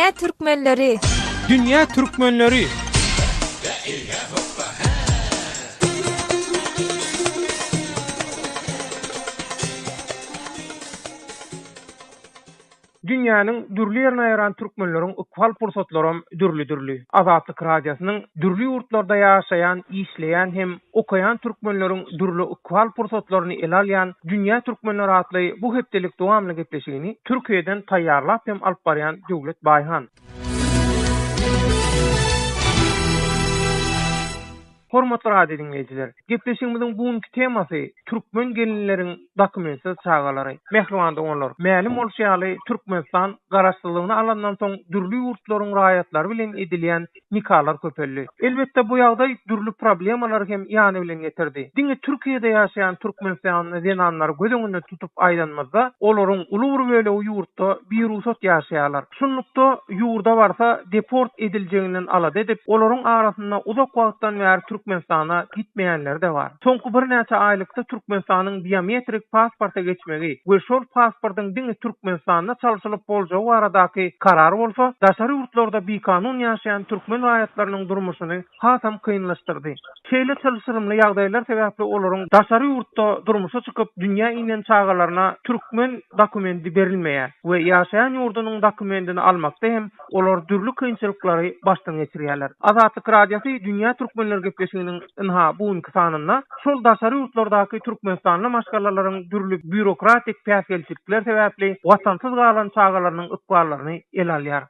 Dünýä türkmenleri! Dünýä türkmenleri! Dünýäniň dürli ýerine ýaýran türkmenleriň ykbal pursatlaram dürli-dürli. Azatlyk Radiosynyň dürli ýurtlarda ýaşaýan, işleýän hem okaýan türkmenleriň dürli ykbal pursatlaryny ele alýan Dünýä türkmenleri atly bu hepdelik dowamly gepleşigini Türkiýeden taýýarlap hem alyp barýan Döwlet Baýhan. Hormatly radio diňleýjiler! Gepleşigimiziň bu günki temasy türkmen gelinleriň dokumentsiz çagalary. Mähriban doganlar, mälim bolşy ýaly, Türkmenistan Garaşsyzlygyny alandan soň dürli ýurtlaryň raýatlary bilen edilýän nikalar köpeldi. Elbetde, bu ýagdaý dürli problemalary hem ýany bilen getirdi. Diňe Türkiýede ýaşaýan türkmenistanly zenanlary göz öňünde tutup aýdanymyzda, olaryň uly bir bölegi ýurtda birugsat ýaşaýarlar. Şunlukda, ýurda barsa deport ediljeginden alada edip, olaryň arasynda uzak wagtdan bäri Türkmenistana gitmeýänleri-de bar. Soňky birnäçe aýlykda Türkmenistanyň biometrik pasporta geçmegi we şol pasportyň diňe Türkmenistanda çalşylyp boljagy baradaky karar bolsa, daşary ýurtlarda bikanun ýaşaýan türkmen raýatlarynyň durmuşyny hasam kynlaşdyrdy. Şeýle çylşyrymly ýagdaýlar sebäpli olaryň daşary ýurtda durmuşa çykyp, dünýä inen çagalaryna türkmen dokumendi berilmeýär we ýaşaýan ýurdunyň dokumendini almakda hem olar dürli kynçylyklary başdan geçirýärler. Azatlyk Radiosy Dünýä Türkmenleri gepleşiginiň ynha bu günki sanynda şol daşary ýurtlardaky türkmenistanly maşgalalaryň dürli býurokratik päsgelçilikler sebäpli watansyz galan çagalarynyň ykballaryny ele alýar.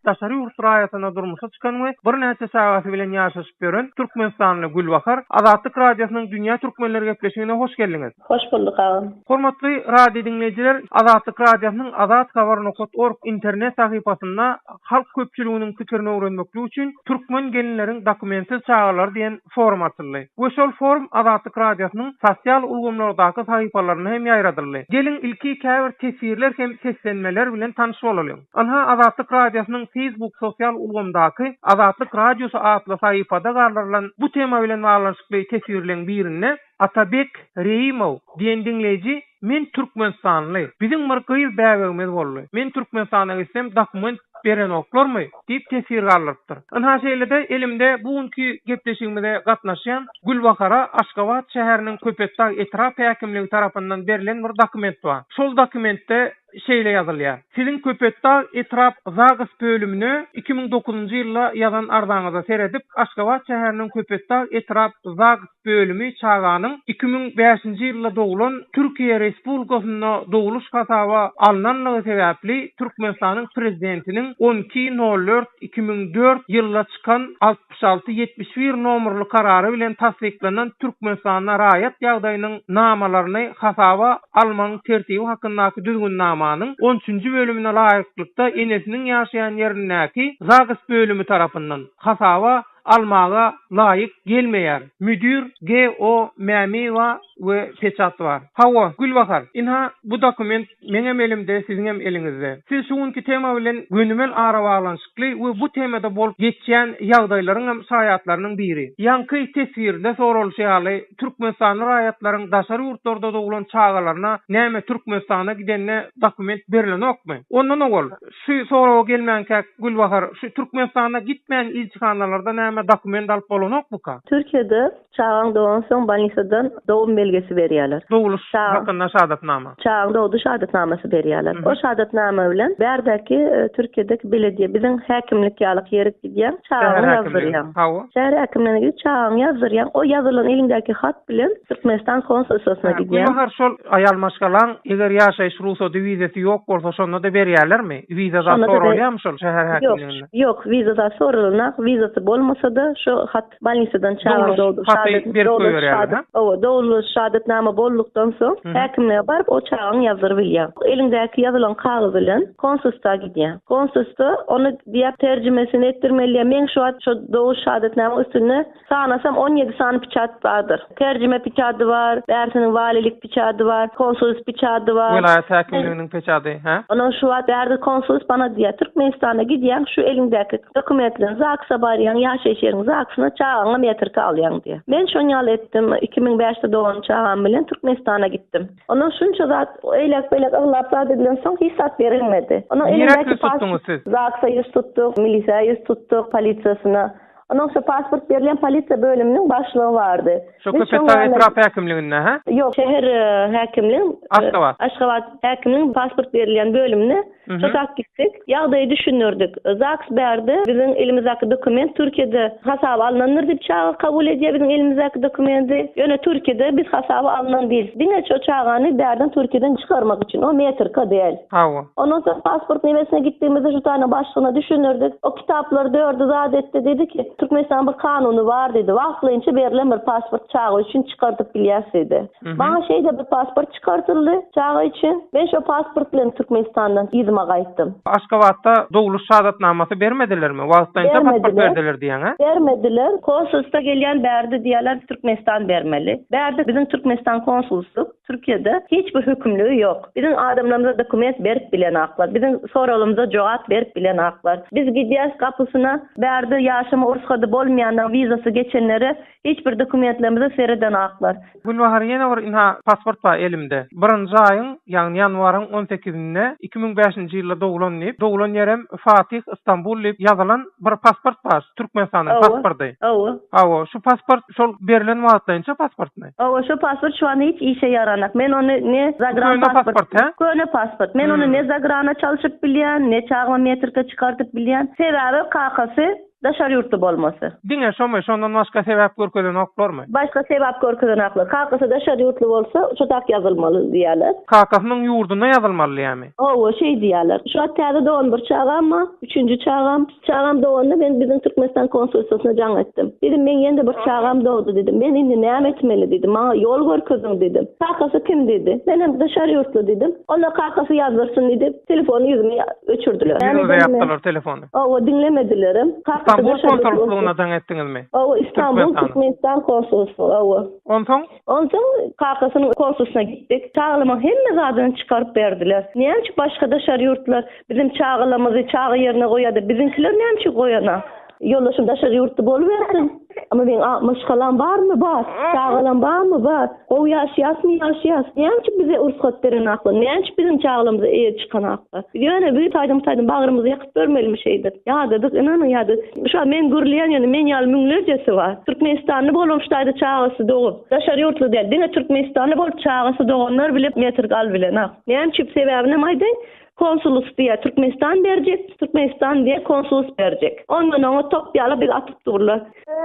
Daşary ýurt raýatyna durmuşa çykan we birnäçe çagasy bilen ýaşaşyp ýören türkmenistanly Gülbahar Azatlyk Radiosynyň Dünýä Türkmenleri gepleşigine hoş geldiňiz. Hoş bulduk agam. Hormatly radio diňleýjiler, Azatlyk Radiosynyň Azathabar nokat org internet sahypasynda halk köpçüliginiň pikirini öwrenmeklik üçin Türkmen gelinleriň dokumentsiz çagalary diýen forum açyldy we şol forum Azatlyk Radiosynyň sosial ulgamlardaky sahypalarynda hem ýaýradyldy. Geliň ilki käbir teswirler hem seslenmeler bilen tanyş bolalyň. Ynha Azatlyk Radiosynyň Facebook sosial ulgamdaky Azatlyk Radiosy atly sahypada galdyrylan bu tema bilen baglanyşykly teswirleň birinde Atabek Reýimow diýen diňleýji Men türkmenistanly. Biziň bir gyz bäbegimiz boldy. Men Türkmenistana gitsem dokument berenoklarmy? diýip teswir galdyrypdyr. Ynha şeýle-de elimde bu günki gepleşigimize gatnaşýan Gülbahara Aşgabat şäheriniň Köpetdag etrap häkimligi tarapyndan berlen bir dokument bar. Şol dokumentde şeýle ýazylýar, Siziň Köpetdag etrap ZAGS bölümine 2009-njy ýylda ýazan arzaňyza seredip, Aşgabat şäheriniň Köpetdag etrap ZAGS bölümi çaganyň 2005-nji ýylda doglan Türkiýe Respublikasynda dogluş hasaba alnanlygy sebäpli Türkmenistanyň Prezidentiniň 12 nol dört 2004 ýylda çykan 66 71 nomerli Karary bilen tassyklanan Türkmenistanda raýat ýagdaýynyň namalaryny hasaba almagyň tertibi hakyndaky Düzgünnamanyň on üçünji bölümine laýyklykda enesiniň ýaşaýan ýerindäki ZAGS bölümi tarapyndan hasaba almaga laýyk gelmeýär. Müdir GO. Mämiýewa we peçat bar. Hawa, Gülbahar, ynha, bu dokument meňem elimde, siziňem eliňizde. Siz şu günki tema bilen gönümel arabaglanyşykly we bu temada bolup geçýän ýagdaýlaryňam şaýatlarynyň biri. Ýaňky teswirde soralyşy ýaly, türkmenistanly raýatlaryň daşary ýurtlarda doglan çagalaryna näme Türkmenistana gidende dokument berlenokmy? Ondan owal, Şu soraga gelmänkäk Gülbahar, şu Türkmenistana gitmän ilçihanalarda näme dokument alyp bolanokmyka? Türkiýede çagaň dogansoň bolnisadan dogum belgesi berýärler. Dogluş hakynda şahadatnama. Çagaň dogdy şahadatnamasy berýärler. O şahadatnama bilen bärdäki Türkiýedeki belediýe biziň häkimlik ýalyk ýerik gidýäň çagaňy ýazdyrýaň. Hawa. Şäher häkimligine gidip çagaňy ýazdyrýaň. O ýazylan eliňdäki hat bilen Türkmenistan konsulstwasyna gidýäň. Gülbahar şol aýal maşgalaň eger ýaşaýyş rugsady wizasy ýok bolsa şonda-da berýärlermi? Wiza zat soralýarmy şol şäher häkimliginde? Ýok, ýok wiza zat soralanok. Wizasy bolmasa-da şo hat bolnisadan çagaň dogluş haty berip goýberýärler, hä? Hawa, dogluş şahadatnama boldukdan soň häkimlige baryp o çagaňy ýazdyryp bilýäň. Eliňdäki ýazylan kagyz bilen konsulstwa gidýäň. Konsulstwa ony diýýär terjimesini etdirmeli diýýär. Meň şu wagt şo dogluş şahadatnamyň üstünde Sanasam 17 sany piçat bardyr. Terjime piçady bar, bärsiniň walilik piçady bar, konsulys piçady bar. Welaýat häkimliginiň peçady, hä? Ondan şu wagt bärde konsulys bana diýýär, Türkmenistana gidýäň, şu eliňdäki dokumentlerini ZAGS-a barýaň, ýaşaýyş. Ýaşaýyş ýeriň ZAGS-yna çagaňa metrika alýaň diýýär. Men şoň ýaly etdim. 2005-de dogan çagam bilen Türkmenistana gitdim. Ondan şunça zat eýläk-beýläk yglap zat edilensoň hiç zat berilmedi. Ondan Nirä elindäki ýüz tutduňyz siz? ZAGS-a ýüz tutduk, milisä ýüz tutduk, polisiýasyna. Ondan şu pasport berilýän polisiýa bölüminiň başlygy bardy. Şu Köpetdag etrap häkimliginde, hä? Ýok, şäher häkimligiň. Aşgabat. Aşgabat häkimligiň pasport berilýän bölümine şo tak gitdik. Ýagdaýy düşündirdik. ZAGS bärde biziň elimizdäki dokument Türkiýede hasaba alnandyr diýip çaga kabul edýär biziň elimizdäki dokumenti. Ýöne Türkiýede biz hasaba alnan diýil. Diňe şo çagany bärden Türkiýeden çykarmak üçin. O metrika däl. Hawa. Ondan soň pasport nemesine gitdigimizde şu tane başlygyna düşündirdik. O kitaplary dördi zat etdi diýdi ki, Türkmenistanyň bir kanuny bar diýdi. Wagtlaýynça berlen bir pasport çaga üçin çykardyp bilýäs diýdi. Maňa şeýle bir pasport çykartyldy çaga üçin. Men şo pasport bilen Türkmenistandan yzyma gaýtdym. Aşgabatda dogluş şahadatnamasy bermedilermi? Wagtlaýynça pasport berdiler diýýäň, hä? Bermediler. Konsulstwa gelýän bärde diýýärler Türkmenistan bermeli. Bärde biziň Türkmenistan konsulstw. Türkiýede hiç bir hökümligi ýok. Biziň adamlarymyza dokument berip bilenaklar. Biziň soraglarymyza jogap berip bilenaklar. Biz gidýäs gapysyna, bärde ýaşama rugsady bolmaýanlaryň wizasy geçenlere hiç bir dokumentlerimize seredenaklar. Gülbahar ýene bir ynha pasport bar elimde. Birinji aýyň ýagny ýanwaryň on sekizinde 2005-nji ýylda doglan diýip, doglan ýerem Fatih Istanbul diýip ýazylan bir pasport bar, Türkmenistanyň pasporty. Hawa. Hawa, şu pasport şol berlen wagtlaýynça pasportmy? Hawa, şu pasport şu anda hiç işe ýaranak. Men ony ne zagran Köne pasport, hä? Köne pasport. Men ony ne zagrana çalşyp bilýän, ne çagama metrika çykardyp bilýän. Sebäbi kakasy daşary ýurtly bolmasy. Diňe şomy, şondan başga sebäp görkezenoklarmy? Başga sebäp görkezenoklar. Kakasy daşary ýurtly bolsa, şu tak ýazylmaly diýýärler. Kakasynyň ýurdunda ýazylmaly diýýärmi? Hawa, şeý diýýärler. Şu wagt täze dogan bir çagam bar, üçünji çagam. Çagam doganda men biziň Türkmenistan konsulstwasyna jaň etdim. Diýdim, meň ýene-de bir çagam dogdy diýdim. Men indi näme etmeli diýdim. Maňa ýol görkeziň diýdim. Kakasy kim diýdi. Menem daşary ýurtly diýdim. Onda kakasy ýazdyrsyn diýdi. Telefony ýüzüme öçürdiler. Ýüzüňize ýapdylar telefony. Hawa, diňlemedilerem. Kakasy Istanbul konsulstlygyna jaň etdiňizmi? Hawa, Istanbul Türkmenistan konsulstwy, hawa. Onsoň? Onsoň kakasynyň konsulstwyna gitdik. Çagalamyň hemme zadyny çykaryp berdiler. Näme üçin başga daşary ýurtlar Biziň çagalarymyzy çaga ýerine goýady, biziňkiler näme üçin goýana? Ýoldaşym daşary ýurtda bolubersin. Amma meň maşgalam barmy? Bar. Çagalam barmy? Bar. Gowy ýaşaýasmy? Ýaşaýas. Näme üçin bize rugsat berenaklar? Näme üçin biziň çagalarymyza eýe çykanaklar? Biz ýöne bir taýdan bu taýdan bagrymyzy ýakyp görmelimi şeýdip? Ýadadyk, ynanyň ýadadyk. Şu wagt men gürleýän ýöne men ýaly müňlercesi bar. Türkmenistanly bolum şu taýda çagasy dogup. Daşary ýurtly däl, diňe türkmenistanly bolup çagasy doganlar bile metrik al bilenok. Näme üçin sebäbinem aýdaýyn. Konsulus diýýär Türkmenistan berjek, Türkmenistan diýýär konsulus berjek. Ondan oňa top ýaly bizi atyp durlar.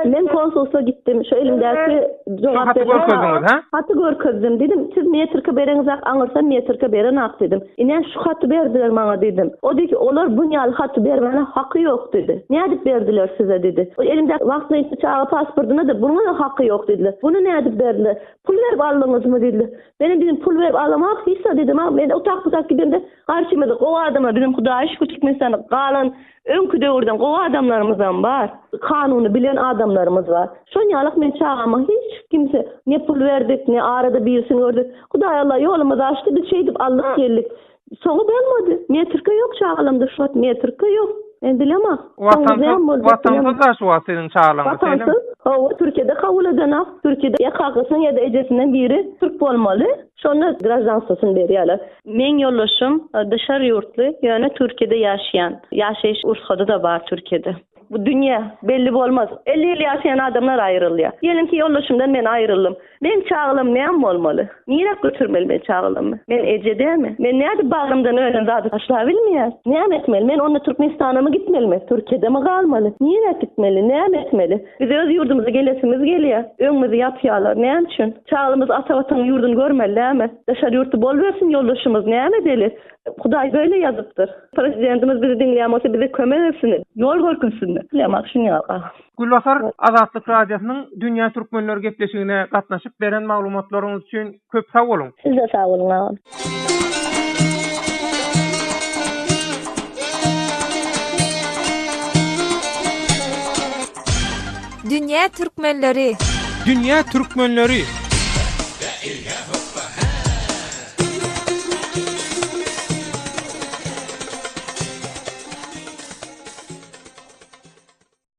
Men konsulsa gitdim, şu elimdäki jogap Haty görkezdiňiz, hä? Haty görkezdim, diýdim, siz metrika bereňizak, aňyrsam metrika berenak diýdim. Ine şu haty berdiler maňa diýdim. O diýdi ki, olar bun ýaly haty bermäne haky ýok diýdi. Nädip berdiler size diýdi. O elimdäki wagtlaýynça çaga pasportyna-da bunuň-a haky ýok diýdiler. Buny nädip berdiler? Pul berip aldyňyzmy diýdiler. Menem diýdim pul berip alamak hiç zat diýdim men otak butak gidemde garşymyzda gowy adamlar biziň hudaýa şükür Türkmenistanda galan öňki döwürden gowy adamlarymyzam bar kanuny bilen adamlarymyz bar şon ýalak men çagama hiç kimse ne pul berdik ne arada birisini gördük hudaý Allah ýolumyzy açdy biz şeýdip aldyk geldik Soňy bolmady. Metrika ýok çagalamda şu wagt metrika ýok. Men bilemok. Watansyz, watansyz da şu wagt siziň çagalaňyz şeýlemi? Watansyz. Hawa, Türkiýede kabul edenok. Türkiýede ýa kakasynyň ýa-da ejesinden biri türk bolmaly. Şonda graždanstwosyny berýärler. Meň ýoldaşym daşary ýurtly, ýöne Türkiýede ýaşaýan. Ýaşaýyş rugsady-da bar Türkiýede. Bu dünýe belli bolmaz. 50 ýyl ýaşaýan adamlar aýrylýar. Diýelim ki, ýoldaşymdan men aýryldym. Meň çagalarym näme bolmaly? Nirä götürmeli men çagalarymy? Men eje dälmi? Men nädip bagrymdan ölen zady taşlabilmeýän? Näme etmeli? Men onda Türkmenistanamy gitmelimi? Türkiýedemi galmaly? Nirä gitmeli? Näme etmeli? Biz öz ýurdumyza gelesimiz gelýär. Öňümizi ýapýarlar. Näme üçin? Çagalarymyz ata watanyň ýurduny görmeli dälmi? Daşary ýurtda bolubersin ýoldaşymyz. Näme edeli? Hudaý böyle ýazypdyr. Prezidentimiz bizi diňleýän bolsa bize kömek etsin, ýol görkezsin. Dilemak şuny ýaly. Gülbahar, Azatlyk Radiosynyň Dünýä Türkmenleri gepleşigine gatnaşyp beren maglumatlaryňyz üçin köp sag boluň. Siz-de sag boluň agam. Dünýä Türkmenleri. Dünýä Türkmenleri.